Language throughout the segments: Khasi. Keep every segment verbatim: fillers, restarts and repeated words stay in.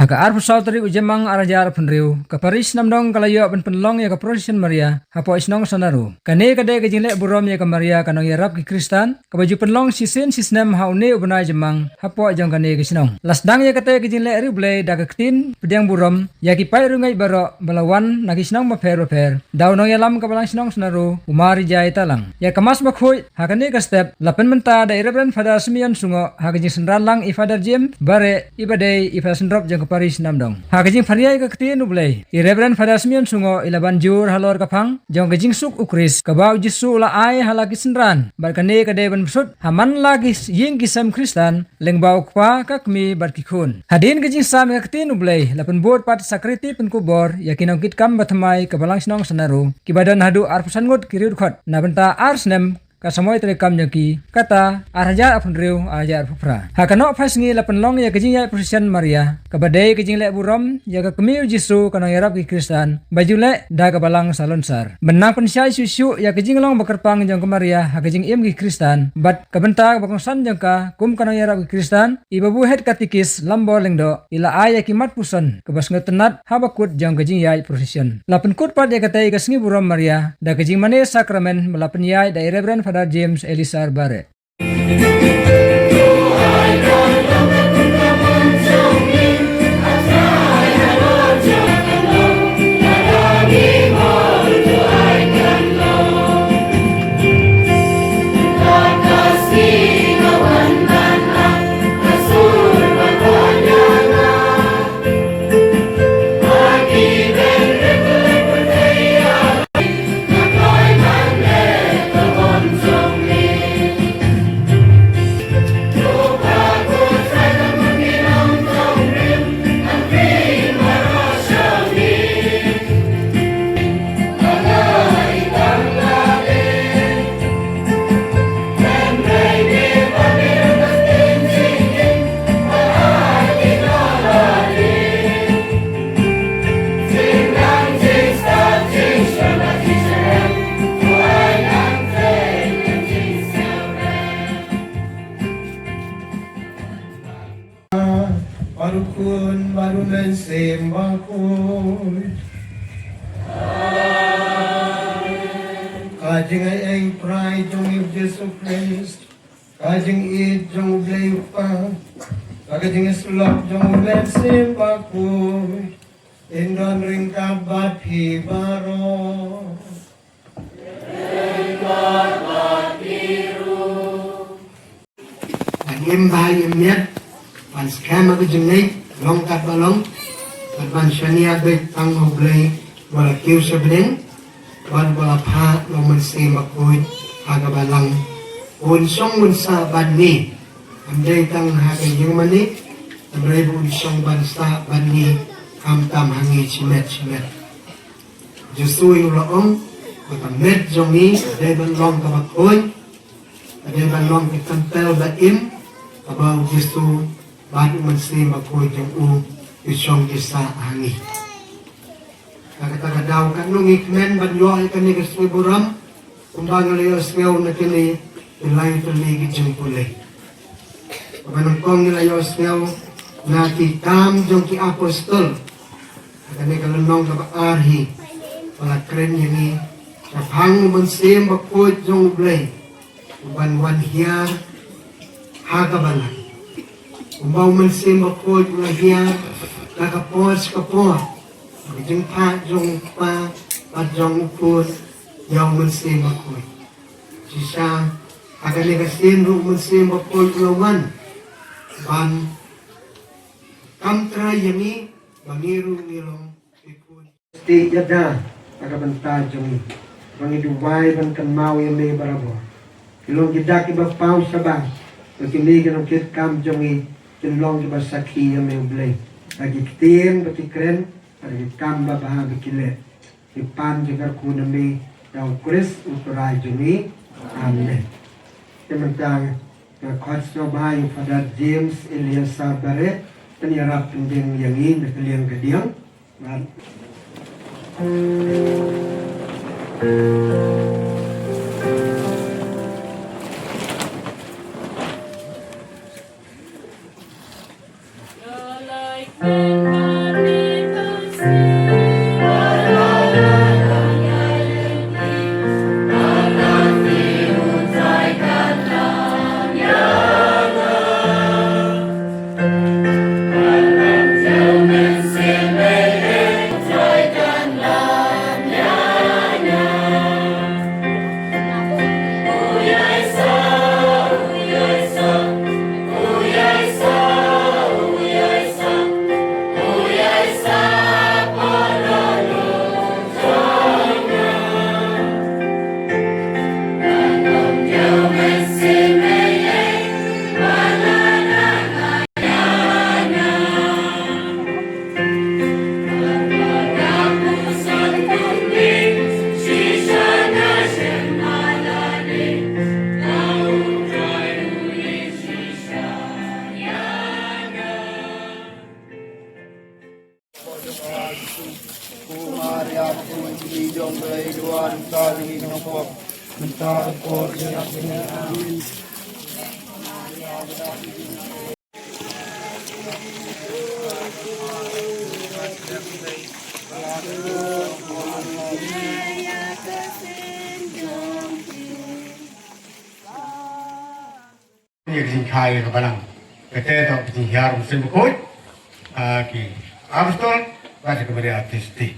Ka arphew saw tarik u Jymmang ar hajar arphew hynriew, ka Parish Namdong ka la ïoh ban pynlong ïa ka Procession Maria hapoh shnong Sanaro. Kane ka dei ka jingleh burom ïa ka Maria ka nongïarap ki Khristan, kaba ju pynlong shisien shisnem ha une u bnai Jymmang hapoh jong kane ka shnong. La sdang ïa kata ka jingleh riewblei da ka ktien pdiang burom ïa ki paid riewngeit baroh ba la wan na ki shnong bapher bapher da u nongïalam ka balang shnong Sanaro, u Marijai Talang. Ïa ka Mass bakhuid ha kane ka step la pynmynta da i Reverend Father Simeon Sungoh ha ka jingsynran lang i Father James Bareh, iba dei i Father synrop jong ka Parish Namdong. Ha ka jingpharia ïa ka ktien U Blei, i Reverend Father Simeon Sungoh i la ban jur halor ka phang jong ka jingsuk U Khrist kaba U Jisu u la ai ha la ki synran, bad kane ka dei ban bsut ha man la ki ïing ki sem Khristan lyngba U Kpa, ka Kmie bad ki Khun. Hadien ka jingsam ïa ka ktien U Blei, la pynbud pat sakristi pynkupbor ïa ki nongkitkam bathymmai ka balang shnong Sanaro, kiba don haduh arphew san ngut ki riewdkhot na bynta ar snem ka samoi treikam jong ki, kata ar hajar arphew hynriew, ar hajar arphew phra. Ha ka nohphai sngi la pynlong ïa ka jingïaid Procession Maria, kaba dei ka jingleh burom ïa ka Kmie U Jisu ka nongïarap ki Khristan, ba ju leh da ka balang Salonsar. Ban nang pynshai shuh shuh ïa ka jinglong bakyrpang jong ka Maria ha ka jingim ki Khristan bad ka bynta kaba kongsan jong ka kum ka nongïarap ki Khristan, i Babu Head Katikis Lambor Lyngdoh i la ai ïa ki mat puson kaba sngewtynnat haba kut jong ka jingïaid Procession. La pynkut pat ïa katei ka sngi burom Maria da ka jingmane sakramen ba la pynïaid da i Reverend Father James Elisar Bareh. Bad U Khun bad U Mynsiem Bakhuid. Ka jingaiei phrai jong U Jisu Khrist, ka jingïeit jong U Blei U Kpa, ka jingïasyllok jong U Mynsiem Bakhuid, in don ryngkat bad phi baroh. Ban im bha im miat, ban skhem ha ka jingngeit, long katba long, bad ban shaniah beit tang ha U Blei, uba la kiew sha bneng, bad uba la phah ïa U Mynsiem Bakhuid ha ka balang. Un shong un sah bad ngi, ym dei tang ha ka ïing mane, hynrei ba un shong ban sah bad ngi, khamtam ha ngi shimet shimet. Jisu u la ong, ba ka met jong ngi, ka dei ban long kaba khuid, ka dei ban long ka templ ba im, kaba U Jisu bad U Mynsiem Bakhuid jong u, ki shong ki sah ha ngi. Ka kata ka daw katno ngi kmen ban ïoh ïa kane ka sngi burom, kumba ngi la ïohsngew na kine ki lai tylli ki jingpule. Kaba nyngkong ngi la ïohsngew na Ki Kam jong ki Apostol. Ha kane ka lynnong kaba ar hi, ba la kren ïa ngi shaphang U Mynsiem Bakhuid jong U Blei, uban wan hiar ha ka balang. Kumba U Mynsiem Bakhuid u la hiar na ka por sha ka por, ka jingphah jong U Kpa bad jong U Khun ïa U Mynsiem Bakhuid. Shisha ha kane ka sien ruh U Mynsiem Bakhuid u la wan ban kam trai ïa ngi, ba ngi ruh ngi long ki khun. Stieh ïada ha ka bynta jong ngi, ba ngi duwai ban kynmaw ïa me barabor. Ki long ki dak kiba paw shabar, ba kine ki nongkitkam jong ngi kin long kiba sakhi ïa me U Blei, da ki ktien ba ki kren, da ki kam babha ba ki leh. Ki pan jingkyrkhu na me da U Khrist U Trai jong ngi. Amen. Te mynta nga khot sngewbha ïa u Father James Eliasar Bareh, pynïarap pyndiang ïa ngi na ka liang ka diang. Bad Ïa ka jingkhie ïa ka balang. Kata ka jinghiar mynsiem bakhuid, ah, ki apostol bad ka Maria Theisotti.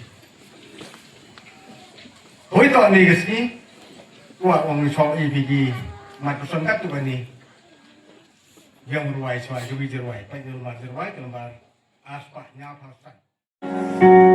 Hooid, to kane ka sngi, kwah ong ïa shuwa ïa phi ki mat ka song katto katne. Ïa u rwai shuwa, ïa u rwai, peit ïa u mar rwai, ka lambar arspah hynñiewphew san.